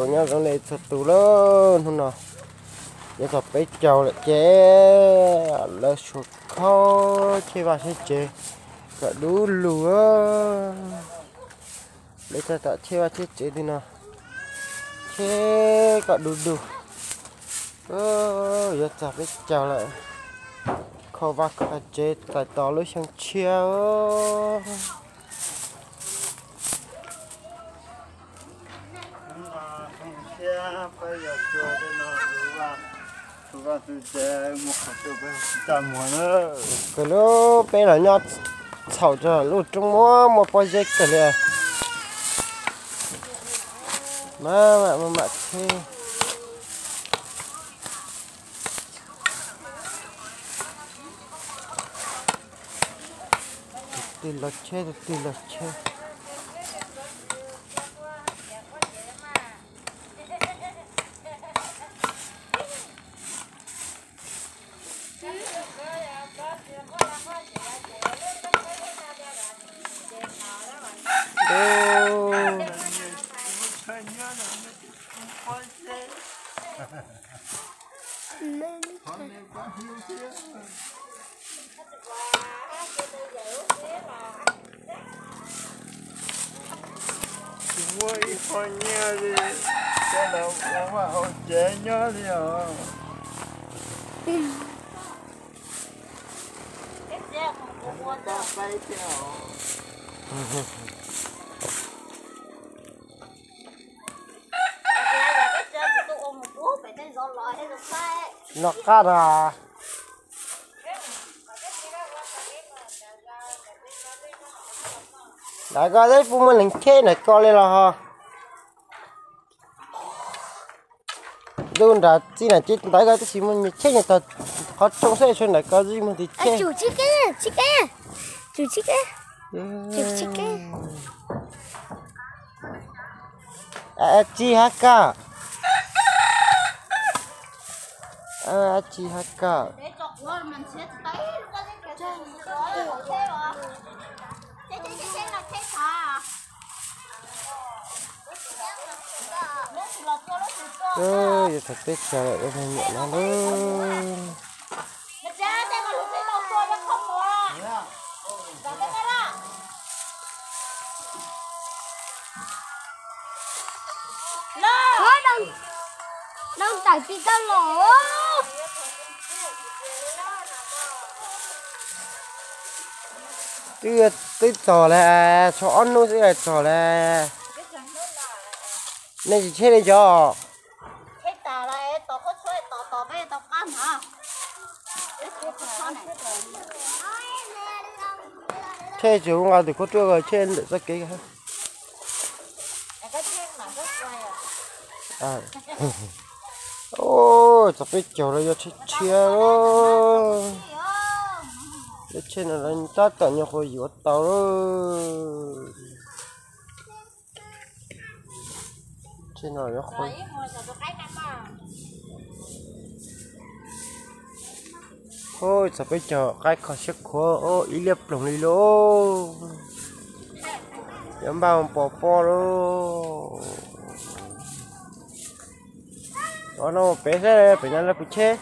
Nyob zoo nej txhua tus lauj, hnub no yuav txog peb caug lawm ces lawv suav khaub cheb vaj cheb tsev kom dub lug. Lawv txog tom cheb vaj cheb tsev twg no, cheb kom dub dug. Yuav txog peb caug lawm, kho vaj kho tsev txais tos lub xyoo tshiab. Kawg lub peb los nyob txhaum rau lub roob muaj muaj pob zeb kawg li. Mam mam mam cheb. Tus twg los cheb, tus twg los cheb. Tsis muaj ib qho nyiaj li, coj los ua vaj hauv tsev nyob li os. Noj qab na. Ntawd koj twb puas muaj neeg cheb ntawm ko li los ho. Lub nram txij na ces ntawd koj twb tsis muaj neeg cheb nyob tog qhov rooj xwb, tshuav ntawm ko twb muaj tus cheb. Tsis hab koj. Tsis hab koj. Yuav txog peb caug lawm, ua me nyuam no lawm. Twb, twb txog lawm, tshuav ob hnub xwb txog lawm. Nej tsis cheb li cov? Cheb tsis nqa tus khaub ruaj, cheb ntawm txoj kev. Txog peb caug lawm yuav tshiab tshiab. Lub tsheb no tab tom nyuam qhuav yuav tau. Tsheb no yuav qhuav. Txog peb caug qaib kho siab khuav ib liaj ploog li lauj. Yuav npaj pos pob lauj. Ua no pem saib pem no lawv puas cheb.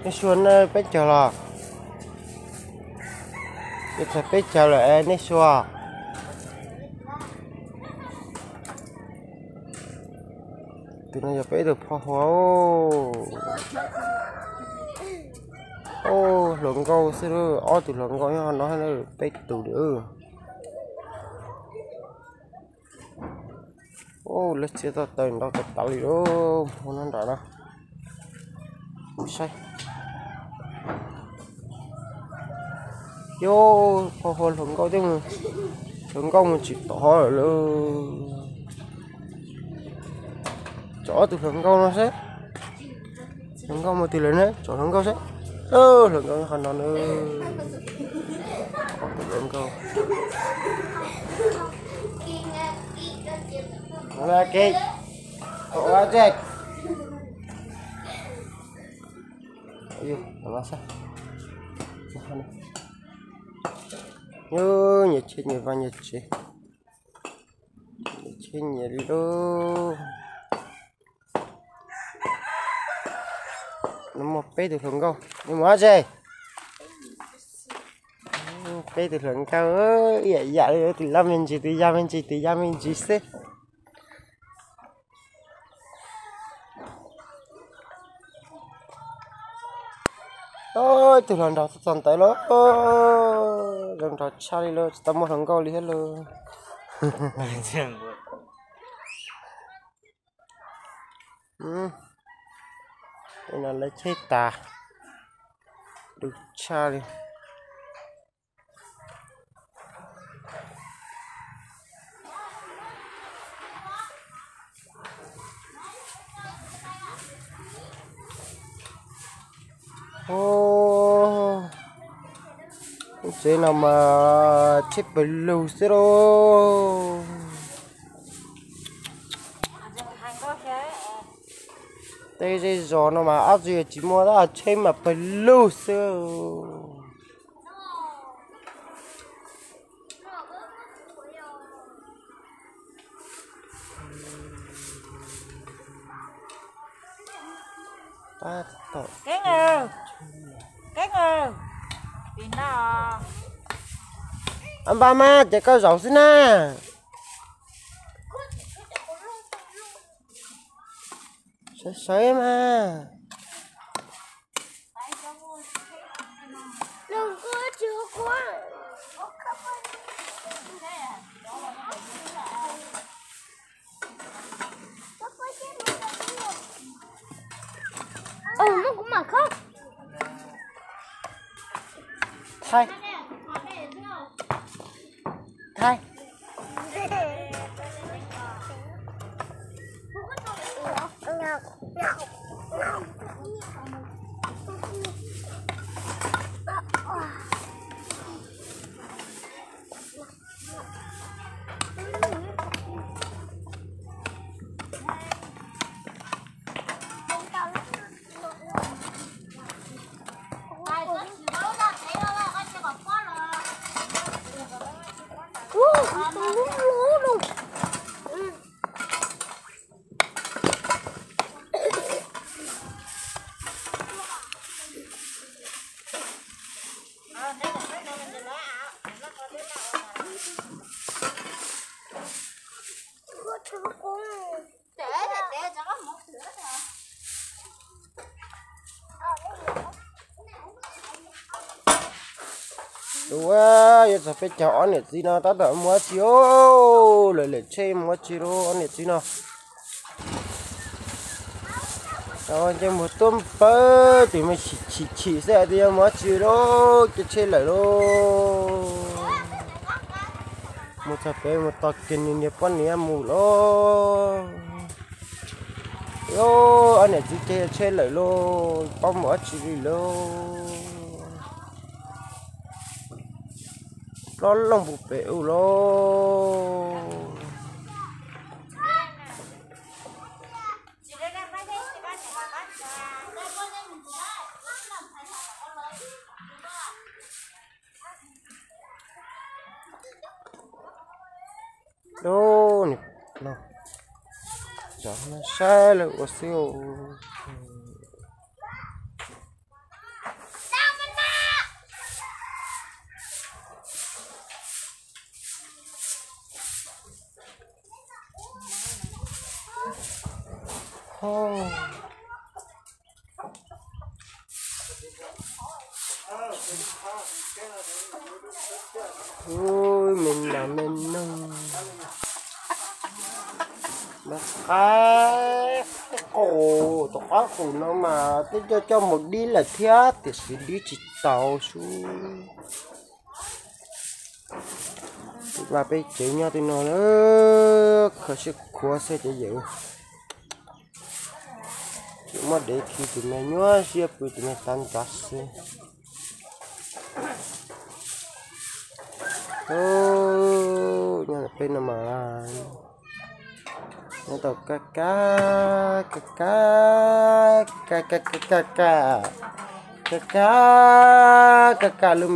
Nej sua, nej peb caug los? Yuav txog peb caug lawm es nej sua. Tus no yog peb tus phob hua. Hluas nkauj xwb, ob tug hluas nkauj nyob no peb tus li. Lawv txiav tau taws nrov kawg tawv li lauj, mus no nram no. Saib. Yus, phob hua hluas nkauj twb mus Hluas nkauj mus tsis tau lawm lauj. Tsom ob tug hluas nkauj no seb. Hluas nkauj mus twg lawm ne? Tsom hluas nkauj seb. Hluas nkauj nyob qhov no na. Hluas nkauj. Nyias tsheb nyias vaj nyias tsev. Nyias tsheb nyias lub. No muaj peb tug hluas nkauj, nej mus dab tsi? Peb tug hluas nkauj ib yam yam li, tus loj me ntsis, tus yau me ntsis, tus yau me ntsis xwb. Ib tug hluas nraug txog ntawd lauj, zoo nraug tshaj li lauj, tsis tau muaj hluas nkauj li thiab lauj. No lawv cheb tas, du tshaj li. Tsev no mas tsheb pawg lug xwb lauj. Tej zej zos no mas ob txwv tsis muaj, tab tsheb mas pawg lug xwb. Ab, npaj mas ces koj zaum xwb na. Sawv sawv mas. Thaij. Thaij. Ua, yuav txog peb caug ob niam txiv no tab tom mus dab tsi os, lawv lem tsheb mus dab tsi lauj ob niam txiv no. Nce mus tuaj npawg ces me chim chim chim xwb hais tias yuav mus dab tsi lauj, caij tsheb lawm lauj. Mus txog pem mus tos kiag niag niag poj niam mus lauj. Ob niam txiv caij tsheb lawm lauj, paub mus dab tsi li lauj. Plob looj puag pem ub lauj. Lub no, saib lawv ua xwb. Me nas me noog, mas qaib qus, tus qaib qus no mas twb coj coj mus dib lawm thiab tiam sis dib tsis tau xwb. Mas peb tsev nyob tej no lawm, kho siab khuav xwb ces yawm, yawm muab dev khi tus me nyuaj siab pw tus me tag nrad xwb. Nyob peb no mas nyob tau kab kab kab kab kab kab kab kab kab kab kab kab lub me